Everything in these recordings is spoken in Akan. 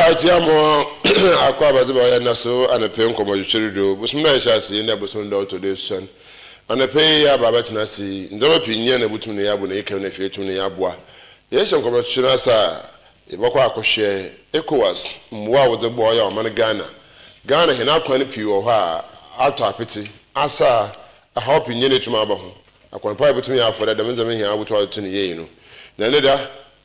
Right ya mo akɔ abadze ba ɔyɛ nna so anɔpɛ nkɔmmɔtwetwe do. Bosom no a yɛhyɛ ase yi na bosom da ɔtɔ do esuon. Anɔpɛ yi yɛaba abɛtsena ase yi, ndzɛmba pii nyia na ebotum na yɛabɔ na yɛkam na afei etum na yɛaboa. Yɛhyɛ nkɔmmɔtwetwe no ase a, yɛbɔkɔ akɔhwɛ ECOWAS mboa a wɔdze boa ɔyɛ ɔman Ghana. Ghana hɛn akwan pii wɔ hɔ a atɔ apetse, asa, ahaw pii nyia na etum aba ho. Akwan pa a yebotum yɛ afa dɛ dɛm ndzɛmba yi nyinaa botum atoto no yie no. Na ndɛ da,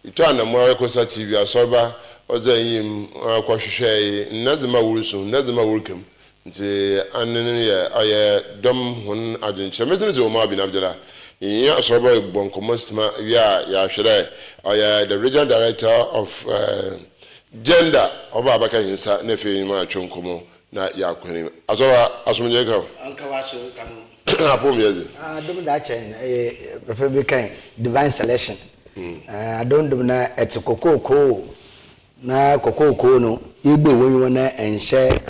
Itwa anamɔn rekɔ TV asɔrba ɔdze enyim kɔhwehwɛe nna dzema worusu, nna dzema woreka mu. Ntsi ano no yɛ ɔyɛ dɔm hɔn adwenkyerɛ. Me dzin dze Omar Bin Abdullah. Yɛnye asɔrba robɔ nkɔmbɔ sima wie a yɛahwɛ dɛ ɔyɛ the Regional Director of Gender ɔba abɛka hɛn nsa na afei yɛnye no atwe nkɔmbɔ na yɛakɔ hɛn enyim. Asɔrba, asomdwee nka wo. Ɔnka w'aso nka mo. Apɔw mu yɛ dzen. Adom dze akyɛ hɛn, ɛyɛ papa bi kãe, divine selection. Adom dom na ɛtse kokookoo na kokookoo no ibue w'enyiwa na ɛnnhyɛ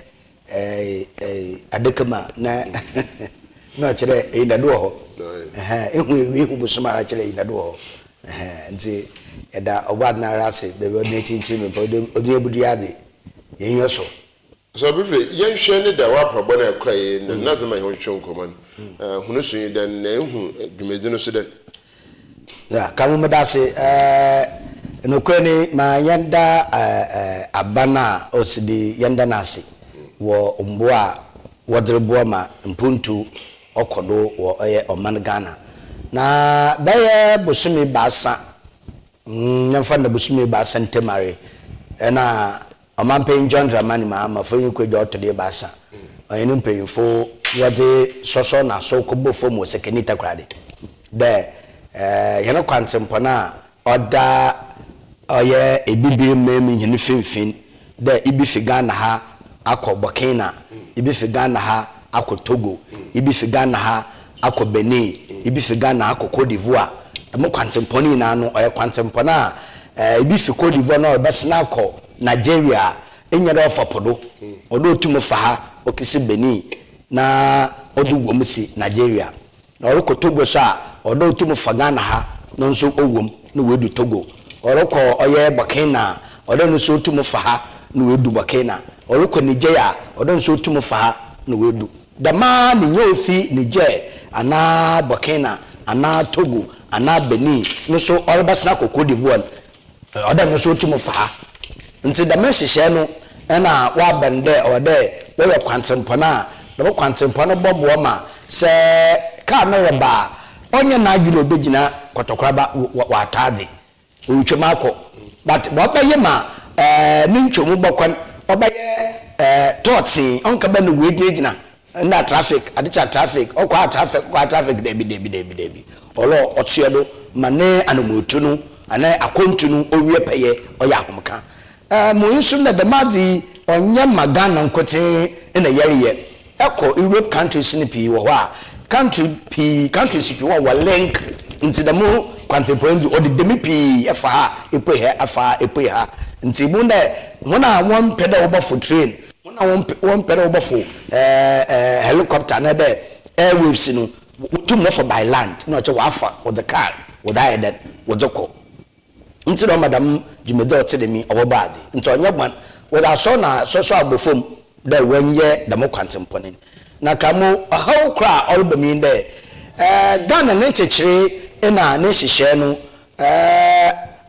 adaka mu a na na ɔkyerɛ dɛ enyidado wɔ hɔ. Ehu ewia ehu bosoom ara kyerɛ enyidado wɔ hɔ. Ntsi yɛda Ɔbɔadze no ara ase beebi a ɔdze hɛn ekyinkyin mpo ɔdze hɛn ebodua adze, hɛn enyiwa sɔ. So briefly, yɛnhwɛ ne da w'abrabɔ na ɛkɔ yi na n'asɛm a yɛn ho twetwe nkɔmmɔ no, hunu so yi dɛn na ehu dwumadzi no so dɛn? Yeah, ka mo meda ase. Nokorɛ ni, ma yɛnda aban a ɔsi di yɛnda no ase wɔ mboa a wɔdze reboa ma mpontu ɔkɔ do wɔ ɔyɛ ɔman Ghana. Na bɛyɛ bosome ebiasa, yɛmfa no bosome ebiasa ntamu ara yi, nna Ɔmampanyin John Dramani Mahama Foyin Kwadwo a ɔtɔ do ebiasa, ɔnye no mpanyimfo wɔdze sɔsɔ na asow kɔbɔɔ famu wɔ Sekani Takoradi dɛ hɛn kwantsempɔn a ɔda ɔyɛ Ebibir man mu hɛn finimfin dɛ ibi fi Ghana ha akɔ Burkina, ibi fi Ghana ha akɔ Togo, ibi fi Ghana ha akɔ Benin, ibi fi Ghana akɔ Cote d'Ivoire. Dɛm kwantsempɔn yi nyina no, ɔyɛ kwantsempɔn a ibi fi Cote d'Ivoire na ɔrebɛsen akɔ Nigeria a, nnyɛ dɛ ɔfa po do. Ɔwɔ dɛ otum fa ha okesi Benin na ɔdze wɔ mu si Nigeria. Na ɔrokɔ Togo so a, ɔwɔ dɛ otum fa Ghana ha no so ɔwɔ mu na oedu Togo. Ɔrokɔ ɔyɛ Burkina a, ɔwɔ dɛ no so otum fa ha na oedu Burkina. Ɔrokɔ Niger a, ɔwɔ dɛ no so otum fa ha na oedu. Dɛm ara na nyia ofi Niger anaa Burkina anaa Togo anaa Benin no so ɔrebɛsen akɔ Côte d'Ivoire no, ɔwɔ dɛ no so otum fa ha. Ntsi dɛm nhyehyɛɛ no na wɔaba no dɛ ɔwɔ dɛ wɔyɛ kwantsempɔn a dɛm kwantsempɔn no bɔboa ma sɛ kaar no reba a, ɔnnyɛ n'adwen dɛ obegyina kɔtɔkoraba ɔatɔ adze. Orutwa mu akɔ but ma ɔbɛyɛ ma ne ntwamu bɔkɔ no ɔbɛyɛ tɔɔtsee ɔnnkɛba no oegyinagyina nna traffic adekye a traffic ɔkɔ a traffic ɔkɔ a traffic dabi dabi dabi dabi ɔwɔ dɛ ɔtsoa do ma ne anamɔtu no anaa akwantu no owie pɛyɛ ɔyɛ ahomka. Mo so ndɛ dɛm adze yi ɔnnyɛ ma Ghana nkotsee na yɛreyɛ Kɔ Europe countries no pii wɔ hɔ a country pii countries pii wɔ hɔ a wɔ link ntsi dɛm kwantsempɔn yi dze ɔdeda mu pii ɛfa ha epue ha ɛfa ha epue ha ntsi ibohu dɛ hɔn a wɔmmpɛ dɛ wɔbɔfow train hɔn a wɔmmpɛ dɛ wɔbɔfow ɛɛ helicopter anaa dɛ airwaves no wotum wɔfa by land na ɔkyerɛ wɔafa wɔdze car wɔdze ayɛ dɛn wɔdze kɔ. Ntsi na ɔma dɛm dwumadzi a ɔtse dɛm yi ɔbɔbɔ adze. Ntsi ɔnnyɛ bɔn. Wɔdze asɔr na asɔr so abɔ famu dɛ wɔnyɛ dɛm kwantsempɔn yi. Na Kramo, ɔhaw kor a ɔreba mu nye dɛ, Ghana ne nkyekyeree na ne nhyehyɛɛ no,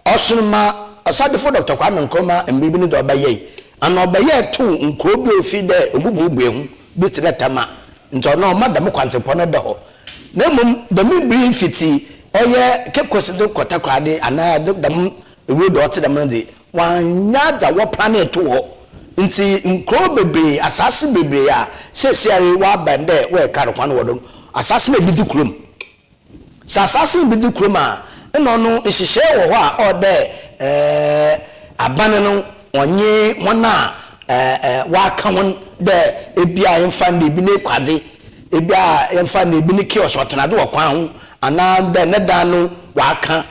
ɔson ma Ɔsadzefo Dɔkta Kwame Nkrumah mber bi no dza ɔbɛyɛe. Ana ɔbɛyɛɛ too nkurow bi a ofi dɛ obubuebue ho bi tse dɛ Tema. Ntsi ɔno ɔma dɛm kwantsempɔn no da hɔ. Na mbom dɛm ber yi fitsi ɔyɛ Cape Coast dze kɔ Takoradi anaa dze dɛm road a ɔtse dɛm no dze, wɔannya dza wɔplanee too hɔ. Ntsi nkurow beberee, asaase beberee a seseiara yi wɔaban dɛ wɔyɛ kaar kwan wɔ do no, asaase no bi dze kurom. Sɛ asaase no bi dze kurom a, nna ɔno nhyehyɛɛ wɔ hɔ a ɔwɔ dɛ aban no ɔnye hɔn a wɔaka hɔn dɛ bi a yɛmfa no dɛ bi n'ekuadze, bi a yɛmfa no dɛ bi ne kiosk ɔtɔn adze wɔ kwan ho anaa dɛ ne dan no wɔaka.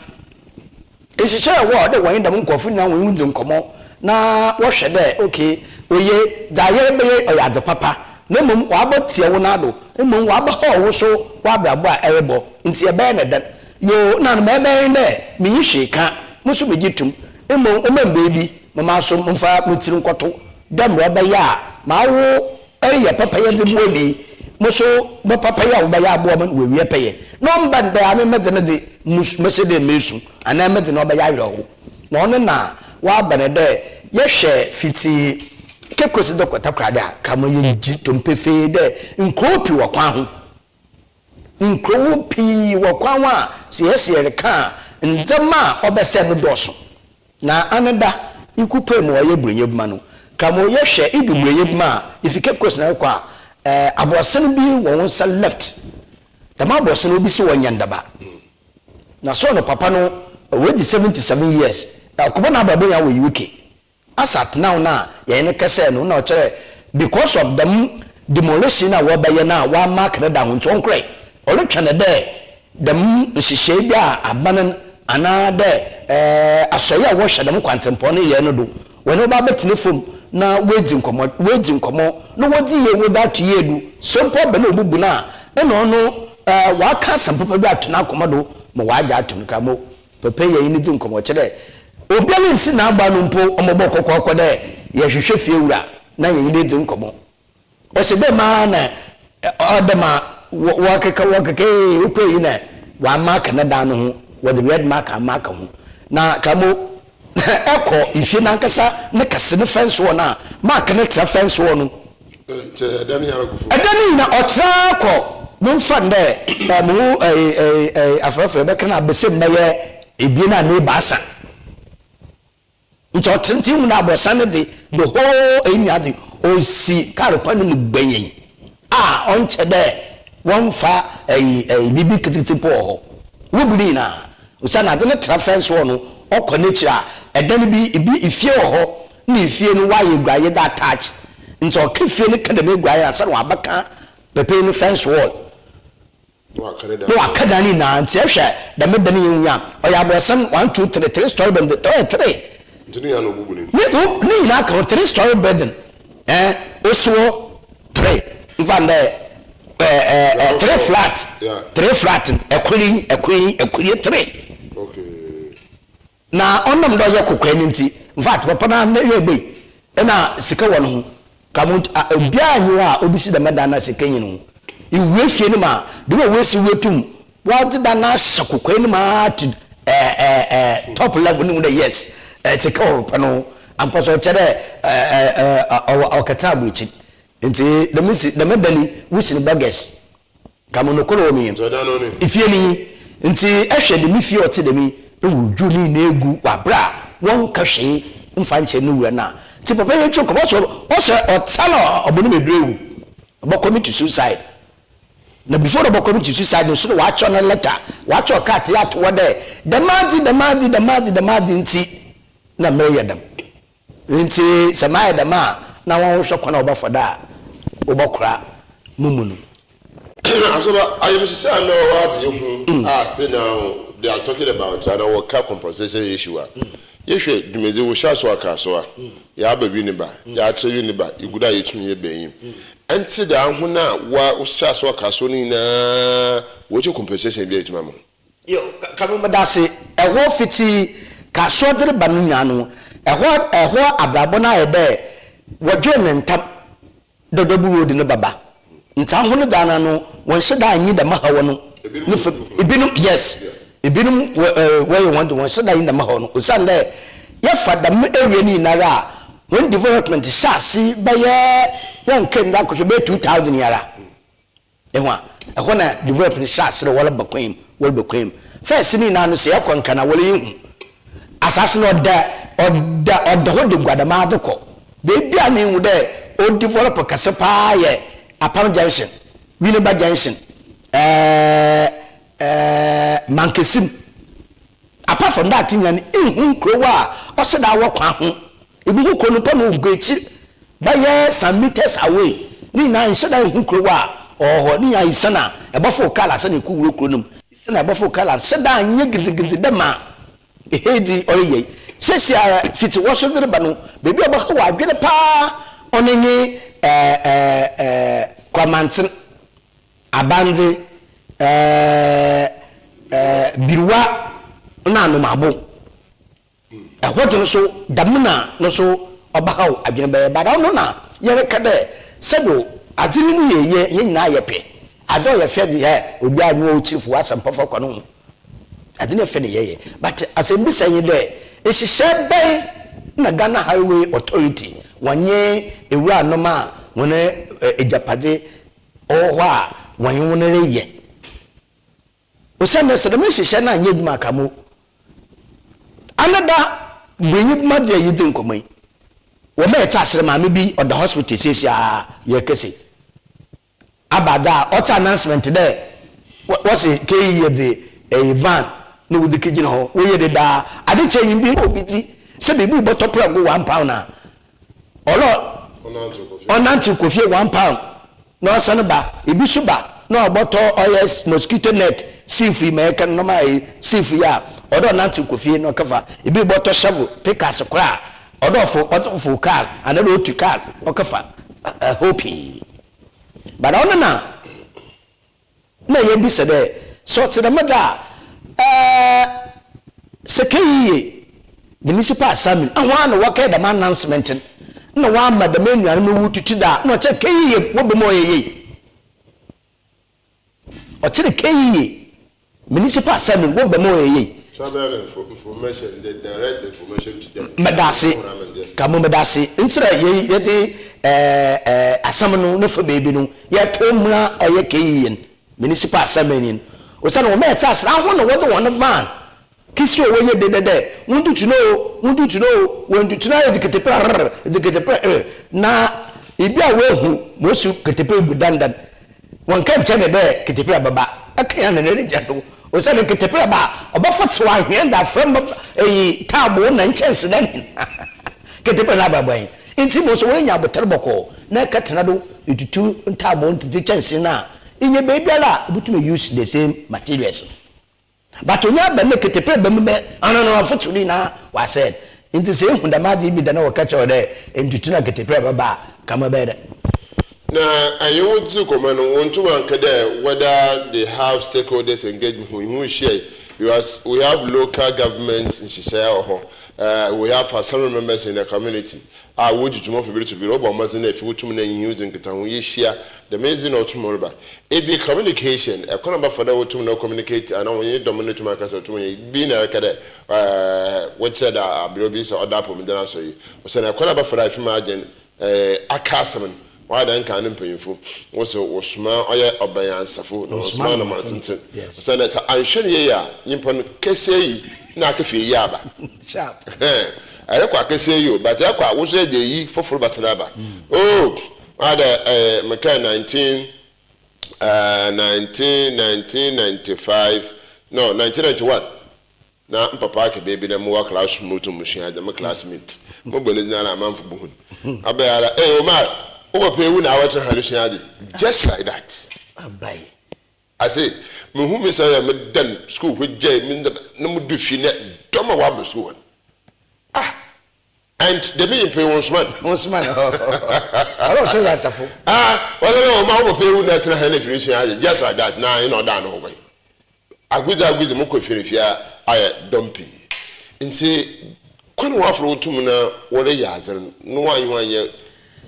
Nhyehyɛɛ wɔ hɔ dɛ wɔnye dɛm nkorɔfo nyina hɔn dzi nkɔmbɔ na wɔhwɛ dɛ okay oye, dza yɛrebɛyɛ yi ɔyɛ adze papa na mbom ɔabɔtsia wo nan do, mbom ɔabɛhaw wo so w'abrabɔ a erobɔ ntsi yɛbɛyɛ no dɛn? Yoo, nna no ma ebɛyɛ nye dɛ minnyi hwee kã, mo so megye to mu, mbom ɔma mbeebi. Momma so momfa mo tsir nkɔto dɛ mbrɛ ɔbɛyɛ a mawo reyɛ papayɛ dze boa me yi, mo so mo papayɛ a mobɛyɛ aboa me no oewie pɛyɛ. Na ɔmmba no dɛ ame medze me dze musu, mɛhyɛ dɛ mesu, anaa medze no ɔbɛyɛ awerɛhow. Na ɔno na ɔaba no dɛ yɛhwɛ fitsi kekosi do kɔ Takoradi a, kra ma yegye to mu pefee dɛ nkurow pii wɔ kwan ho. Nkurow pii wɔ kwan ho a sɛ yɛse yɛreka a, ndzɛmba a ɔbɛsɛɛ no dɔɔ so. Na anada ikupae mu a ɔyɛ Buronyi-Ebuma no, ka ma ɔyɛ hwɛ, idu Buronyi-Ebuma a, ifi Cape Coast na erokɔ a, eh, abɔsen bi wɔ wo nsa left. Dɛm abɔsen no obi se wɔ Nyandaba. Na sɔɔ no papa no, oedzi 77 years, ɔkɔbɔ n'abrabɔ nyina wɔ UK. Asa tsenaw no a yɛnye no kɛsɛɛ no nna ɔkyerɛ because of dɛm demolition a wɔrebɛyɛ no a wɔamark no da ho ntsi ɔnnkorɛ. Ɔrotweɔn dɛ dɛm nhyehyɛɛ bi a aban no anaa dɛ asɔe a wɔhwɛ dɛm kwantsempɔn no yɛe no do, wɔnye wo bɛabɛtsena famu na woedzi nkɔmbɔ, woedzi nkɔmbɔ na wɔdze yie wɔdze ato yie do. Sɛ mpo ɔba na obubu no a, nna ɔno ɔaka asɛm papa bi ato n'akoma do ma ɔagye ato mu koraa ma Papa yi yɛnye no dzi nkɔmbɔ, ɔkyerɛ dɛ obiara nnsi n'abow ano mpo ɔmbɔbɔ kɔkɔɔkɔ dɛ yɛhwehwɛ fiewura na yɛnye no edzi nkɔmbɔ. Ɔhyɛ dɛ mu ara na ɔwɔ dɛ ma wɔkeka wɔkeka ee wokɔ eyi na wɔamark ne dan no ho, wɔdze red mark amark ho. Na Kramo ɛkɔ efie nankasa ne kɛse ne fence wall no a, mark no tra fence wall no. Kyɛ ɛdan no nyinaa kɔ fam. Ɛdan no nyinaa ɔtra ara kɔ. Momfa no dɛ mo ho afrɛfrɛ bɛka no abɛsɛ mu bɛyɛ ebien anaa ebiasa. Nti ɔtra nti ihu dɛ abɔsa no dze the whole eyi nyinaa dze osi kaar kwan no mu gbɛnn a ɔnnkyɛ dɛ wɔmmfa ɛyi ɛyi biribi ketseketse mpo wɔ hɔ. Wobu ne nyinaa osiandɛ adze no tra fence wall no ɔkɔ n'ekyir a ɛdan bi bi efie wɔ hɔ. Nna efie no wɔayɛ eguayɛ dɛ attach ntsi ɔka fie no ka dɛm eguayɛ no ansa na ɔabɛka pɛpɛn no fence wall na ɔaka dan no nyinaa ntsi ehwɛ dɛm dan yi ehu a ɔyɛ aborɔsan one two three three story building ɔyɛ three Ntsi ne nyinaa na obubu no ne ne nyinaa ka ho three story building eh osi hɔ three nfa no dɛ eh eh eh three flat three flat ɛkor yi ɛkor yi ɛkor yi three. Okay. Na ɔnam dɛ ɔyɛ kokoa no ntsi, infact papa no ara ne werɛ bɛyi, nna sika wɔ no ho, ka mo a obiara nnyi hɔ a obesi dɛm dan no a sika nnyi no ho. Iwura fie no mu a, the way woesi woetum wɔdze dan no ahyɛ kokoa no mu ara to eh top level no ihu dɛ yes, sika wɔ papa no ho ampa so ɔkyerɛ dɛ eh ɔwɔ ɔkɛtsena aborɔkyir. Ntsi dɛm si dɛm dan yi wosi no burgers. Nka mo nokwar wɔ me fie no nyi, ntsi ehwɛ dɛm fie a ɔtse dɛm yi na wodwuw ne nyina egu wɔ aber a wɔnnkã hwee mmfa nnkyerɛ no wura no a, ntsi papa yi twe kɔ, ɔsɛ ɔsɛ ɔtsa na ɔbɔ no mu edur ewu, ɔbɔ commit suicide. Na before na ɔbɔ commit suicide no so na ɔakyerɛw no letter, ɔakyerɛw krataa ato hɔ dɛ dɛm adze dɛm adze dɛm adze dɛm adze ntsi na mereyɛ dɛm. Ntsi sɛ mayɛ dɛm a, na wɔrohwɛ kwan a wɔbɛfa do a wɔbɔkora mo mu no. Asɔba, ayamhyehye a na ɔwɔ adze yi ho a still now they are talking about ana wɔka compensation issue a, yɛhwɛ dwumadzi wohyɛ aso aka aso a, yɛaba Winneba, yɛatra Winneba, yegu do a yetum yɛba enyim. Ɛntse dɛ ahon a wɔhyɛ aso aka aso no nyina wɔgye compensation biara etum ama hɔn. Yo, Kabo medase, ɛhɔ fitsi kasoa dze reba no nyina no, ɛhɔ ɛhɔ abrabɔ no ayɛ dɛ wɔdwen no ntam dɛ double road no bɛba, ntsi ahon dze ana no wɔnnhyɛ da nnyi dɛm haw no ne fa, binom yes, binom wɔ wɔyɛ hɔn dze wɔnnhyɛ da nnyi dɛm haw no osiandɛ yɛfa dɛm area no nyinara a hɔn development hyɛ ase bɛyɛ yɛnnkɛ ndɛ akɔhwɛ bɛyɛ 2000 yi ara. Ehu a, ɛhɔ na develop no hyɛ ase dɛ wɔreba kwan mu, wɔreba kwan mu. First no nyinaa no, sɛ yɛkɔ Nkran a, wɔrehu. Asaase no ɔda, ɔda, ɔda hɔ de guadamaa dze kɔ. Beebi a mehu dɛ o develop kɛse paa yɛ Apam Junction, Winneba Junction, ɛɛɛ, ɛɛɛ, Mankesim. Apart from that nyina no, innhu nkurow a ɔhyɛ da wɔ kwan ho. Ibohu kurow no mpo na ogu ekyir bɛyɛ some meters away. Ne nyina nnhyɛ da nnhu kurow a ɔwɔ hɔ. Ne nyina isian a ebɔfow kaar ansa na ekowura kurow no mu. Isian a ebɔfow kaar annhyɛ da annyɛ gidigidi dɛ ma ehedzi ɔreyɛ yi. Seseiara fitsi hɔ so dze reba no, beebi a ɔbɛhaw w'adwen paa ɔno nye ɛɛ Kwamantsen. Abandze, ɛɛ, biriwa na anomabo. Ɛhɔ dze no so dɛm na no so ɔbɛhaw adwen bɛyɛ but ɔno na yɛreka dɛ sɛdo adze no mu yɛ yie hɛn nyina yɛpɛ adze a ɔyɛ fɛ dze hɛ obiara nye wo kyirfo w'asɛmpa fa kwan ho adze no yɛ fɛ na yɛyɛ but asɛmbisa nye dɛ nhyehyɛɛ bɛn na Ghana Highway Authority wɔnye ewuranom a hɔn egyapadze ɔwɔ hɔ a wɔnye hɔn reyɛ. Osiandɛ sɛ dɛm nhyehyɛɛ no annyɛ edwuma a ka mo ana da Brenyi bma dze yɛdzi nkɔmbɔ yi, wɔma yɛtse ase dɛ maame bi ɔda hospital sesei a yɛrekesi aba dza ɔtse announcement dɛ wɔse keyi yɛdze ɛyi van na wɔdze kegyina hɔ wɔyɛ dede a ade kyɛ nyim bi na obi dzi sɛ biribi bɔtɔ prɛgo £1 a ɔlɔ ɔnantsew kɔ fie £1 na ɔsan ba, ibi so ba na ɔbɔtɔ ɔyɛ mosquito net sieve yi ma yɛka no normal yi sieve yi a ɔdɛ ɔnantsew kɔ fie na ɔkɛfa, ibi bɔtɔ shovel pickaxe koraa a ɔdɛ ɔfow ɔfow kaar anaa dɛ otu kaar ɔkɛfa ɛhaw pii but ɔno na. Nna yebisa dɛ, sɛ ɔtse dɛm dze a, ɛɛ sɛ KEA Municipal Assembly hɔn ara na wɔkɛyɛ dɛm announcement no na wɔama dɛm enuanom no wotutu dze a, nna ɔkyerɛ KEA wɔba mu a ɔyɛ yie. Ɔkyerɛ KEA Municipal Assembly wɔba mu a ɔyɛ yie. Travel information, the direct information to them. Medase, ka mo medase. Ntsi na yɛdze ɛɛ asɛm no ne fa beebi no yɛtow mbra ɔyɛ KEN Municipal Assembly no. Osiandɛ wɔma yɛtse ase dɛ ahɔn na wɔdze hɔn van kesi hɔ wɔyɛ dede dɛ wontutu no o, wontutu no o, wonntutu no a edze ketepra rrr, edze ketepra rrr na ibi a woehu ma osi ketepra gu dandan Wɔnnkã nnkyerɛ no dɛ ketepira bɛba, ɔkã na n'egya do, osiandɛ ketepira ba a, ɔbɔfotsew anhwea dze afora mba eyi taabow na nkyɛnsedan nyina. Ketepira n'abrabɔ nye. Ntsi mbom sɛ worenya abotar bɔkɔɔ na ekɛtsena do etutu ntaabow ntsetse kyɛnse no a, inya beebiara a ibotum use the same materials no. But onye aba mu ketepere ba mu bɛ ɔno no ɔfoto ne nyinaa wasɛɛ no. Ntsi sɛ ehu dɛm adze yi bi da na wɔka kyerɛ wo dɛ ntutu na ketepere bɛba a, ka ma ɛbɛyɛ dɛn? Na enye wo dzi nkɔmbɔ no, wonntum annka dɛ whether they have stakeholders engagement ho ho nhyiae because we have local government nhyehyɛɛ wɔ hɔ, we have assembly members in the community a wodzi dwuma fi ber to ber, wɔbɔ mbɔdzen dɛ efi wo tum na enye hɔn dzi nkitaho, yehyia, dɛm edzi na ɔtum reba. Ebi communication, kwan a ɔbɛfa do a wotum na wo communicate anaa wɔnye dɔm no tum akasa tum nye bi na ereka dɛ wɔkyerɛ dɛ aber bi sɛ ɔda apɔwmudzen asɔ yi, osiandɛ kwan a ɔbɛfa do a efi mu adwen aka asɛm no, wɔayɛ dɛ nkan no mpanyimfo, wose wɔsoma ɔyɛ ɔbɛnyansafo na wɔsoma anamɔn tsentsen, osiandɛ sɛ annhwɛ no yie a nyimpa no kɛseɛ yi na akɛfi eyi aba. Ɛrekɔ akɛseɛ yi o, but ɛkɔ a wo nso ɛde eyi fofor bɛsan aba. Oh, wɔayɛ dɛ ɛɛ mekae 19 ɛɛ 19 1995 no 1991. Na mpapa aka beebi na mowɔ class room murutum musua adze, mo classmate, mobɔ ne dzin ara a amamfo bohu no. Ɔbɛyɛ ara, Hey Omar, wo papa ewu na awɔtwe ha rusua adze? Just like that. Abae. I say, muhu me sɛ ɔyɛ me dan skuul hɔ gyae me ndzɛmba na mudu fie na dɔm a wɔaba skuul hɔ no, ah! And dɛm nyimpa yi wɔnnsoma no. Wɔnnsoma no. Ɔno ɔsɔ nyansafo. Ah, wɔsɛ dɛ ɔma wo papa ewu na ɛtena ha na efiri sua adze, just like that, na nna ɔdaa no ho kwan. Agudzi agudzi mokɔ fie na fie ayɛ dɔm pii. Ntsi kwan a wɔafa do wotum na wɔreyɛ adze no, na wɔannyɛ hɔn annyɛ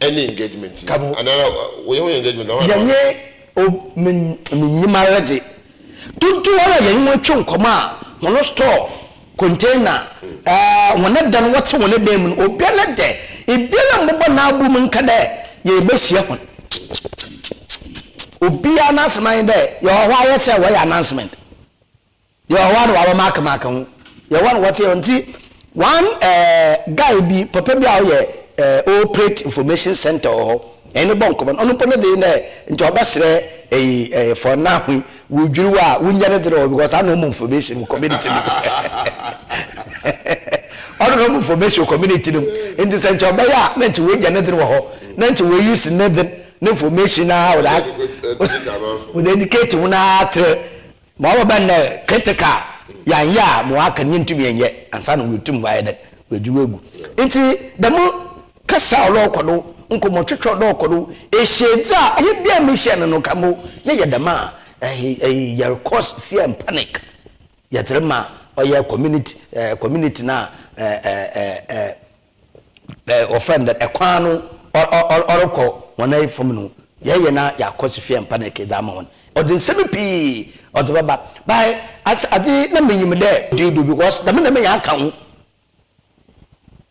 any engagement yi, Ka mo. anaa wɔyɛ hɔn engagement a hɔn na Yɛnye o me minyim ara dze, dodowara a yɛnye hɔn twe nkɔmbɔ a, hɔn store container, ɛɛ hɔn dan, wɔtse hɔn dan mu no, obiara dɛ, biara mmbɔbɔ n'abow mu nnkã dɛ yebehyia hɔn. Obiara n'asɛm ara nye dɛ, yɛwɔ hɔ a yɛtse a wɔyɛ announcement. Yɛwɔ hɔ a na wɔabɔ mark mark ho. Yɛwɔ hɔ a na wɔtse yɛn ntsi one ɛɛ guy bi, papa bi a ɔyɛ ɛɛ operate information centre wɔ hɔ, yɛnye no bɔ nkɔmbɔ no, ɔno mpo ne dze nye dɛ nkyɛ ɔbɛserɛ eyi ɛɛ for now yi, wodwiriw a wonnya ne dze no wɔ hɔ because ana ɔma information wɔ community no mu. Ɔno na ɔma information wɔ community no mu. Ntsi sɛ nkyɛ ɔbɛyɛ a na nkyɛ oegya ne dze no wɔ hɔ na nkyɛ oe use ne dze ne information no ara wɔdze wɔdze educate hɔn ara tse Ma ɔbɛba no dɛ critical yɛannyɛ a ma ɔaka no yenntum yɛnnyɛ ansaana oetum ɔayɛ dɛn oedwuw egu. Ntsi dɛm kasa a ɔrokɔ do, nkɔmbɔtwetwe a ɔrokɔ do, ehyiadzi a ɔnye bi a mehyia no no ka mbo yɛyɛ dɛm a yɛrokɔ cause fear and panic yɛdze rema ɔyɛ community community no a. Wɔfrɛ no dɛn, kwan no ɔrokɔ hɔn efamu no, yɛyɛ na yɛakɔ sefia mpa na ekedzi ama hɔn. Ɔdze nsɛm pii ɔdze bɛba. But as adze na minyim dɛ ɔdze do because dɛm ndzɛmba nyina ka ho.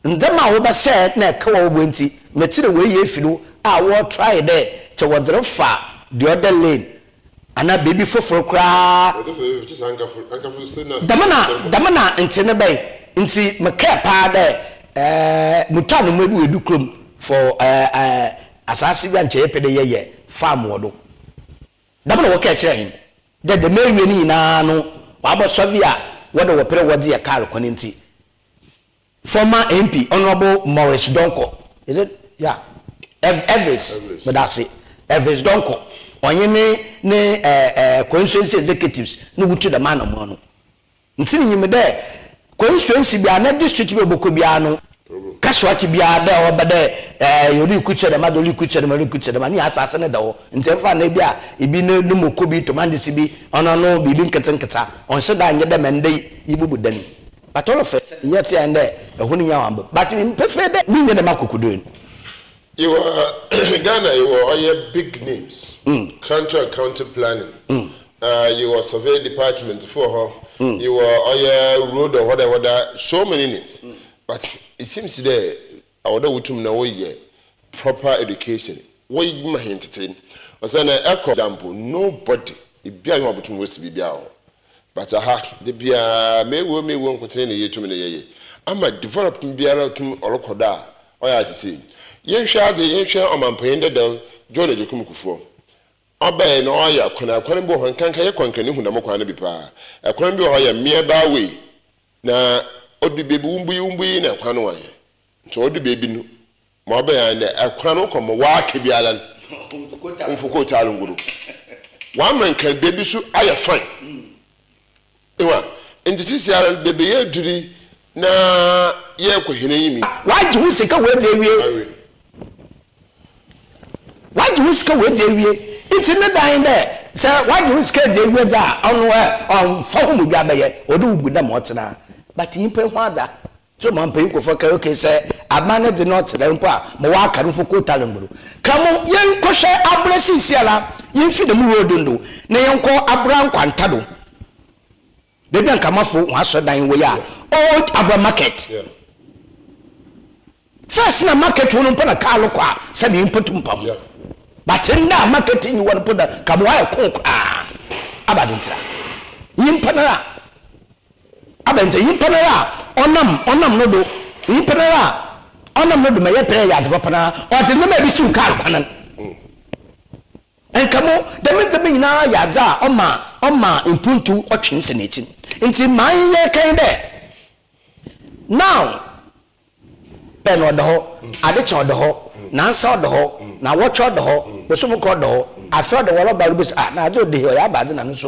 Ndzɛmba a wɔbɛsɛɛ na ɛka wɔ hɔ ntsi, metse dɛ woeyi efi do a wɔretry dɛ kyɛ wɔdze refa the other lane anaa beebi fofor koraa. Dɛm na dɛm na ntse no bɛyɛ ntsi mekɛɛ paa dɛ mutu anamɔn bi wɔ Edu kurom for asaase bi a nkyɛ yɛpɛ dɛ yɛyɛ farm wɔ do. Dɛm na wɔkɛɛ kyerɛɛ hɛn dɛ dɛm ewie no nyina no wɔabɔ survey a wɔdɛ wɔpɛ dɛ wɔdze yɛ kaar kwan ntsi Former MP Honourable Maurice Donkor, is it? Yeah, Ev Elvis, medase, Elvis Donkor, ɔnye ne ne eh, eh, constituency executives no wotu dɛm anamɔn no. Ntsi minyim dɛ constituency biara anaa district bi a ɔbɔkɔ biara no, casualty biara dɛ ɔba dɛ eh, orikukyɛ dɛm adze, orikukyɛ dɛm, orikukyɛ dɛm a, ne nyinaa asaase no da hɔ. Ntsi ɛmfa no bi a ibi ne no moko bi, tomandese bi, ɔno no biribi nketsenketse a, ɔnnhyɛ da nnyɛ dɛ ma ndɛ yi ibubu dan yi. But all of a sudden yɛtse ayɛ ndɛ ɛhɔ no nyaw amba but minyim pefee dɛ minnya dɛm akokodur no. Yewɔ Ghana yewɔ ɔyɛ big names country and county planning yewɔ survey department fo wɔ hɔ yewɔ ɔyɛ road or whatever whatever so many names but it seems dɛ Ɔwɔ dɛ wotum na wɔyɛ proper education, wɔma hɛn ntsetsee. Osiandɛ ɛkɔ da mpo, nobody, biara nnyi hɔ a obotum oesi biribiara wɔ hɔ. But aha, da biara mewɔ mewɔ nkotsee na yetum na yɛyɛ. Ama development biara tum ɔrokɔ do a, ɔyɛ a tse sei. Yɛnhwɛ adze, yɛnhwɛ Ɔmampanyin dadaw John Agyekum Kufuor. Ɔbae na ɔayɛ akwan, akwan bi wɔ hɔ, nkanka yɛkɔ Nkran ihu dɛm kwan no bi paa. Kwan bi wɔ hɔ ɔyɛ Meɛbaa way, Na odu beebi wombui wombui na kwan no wɔanyɛ. Ntsi odu beebi no ma ɔbɛyɛ ara nye dɛ kwan no kɔ ma wɔaka biara no womfa kootaar ngu do. Wɔama nkan beebi so ayɛ fine. Ehu a? Ntsi seseiara no beebi a yeedur yi na yɛrokɔ hɛn enyim yi. Wɔagye wo sika woedzi ewie. Wɔagye wo sika woedzi ewie. Ntsi ne dze ara nye dɛ sɛ wɔagye wo sika edzi ewie dze a, ɔno ɛ, ɔmmfa ho ma obi abɛyɛ, ɔwɔ dɛ wobu dɛ ma ɔtse no ara. But nyimpa yi ho adze a, so ma mpanyin nkorɔfo ka okay sɛ aban ne dze no ɔtse dɛm mpo a, ma wɔaka no mfo kootal ngu do. Kramo, yɛnkɔhwɛ abra siisiara, yemfi dɛm road no do na yɛnkɔ abra nkwanta do. Beebi a Nkamafo hɔn asɔrdan wɔ yi a, old Abra market. First na market hɔ no mpo na car no kɔ a sɛdeɛ nyimpa tum pa ho. But ndɛ a market nnyi hɔ no mpo dɛ nka ma ɔayɛ koo koraa. Aba adze ntsira? Nyimpa noara aba ntsira? Nyimpa noara a ɔnam ɔnam no do, nyimpa noara a ɔnam no do ma yɛpɛ yɛ adze papa no ara, ɔdze ndzɛmba bi siw kaar kwan no. Nka mo, dɛm ndzɛmba nyina yɛ adze a ɔma ɔma mpontu ɔtwe nsa n'ekyir. Ntsi ma yɛnka nye dɛ, now pɛ na ɔda hɔ, adze kye ɔda hɔ, naansa ɔda hɔ, naawɔtwe ɔda hɔ, bosoom kor ɔda hɔ, afe ɔda hɔ, ɔba ribisa ah na adze a ɔda yi ɔyɛ abadze na no so.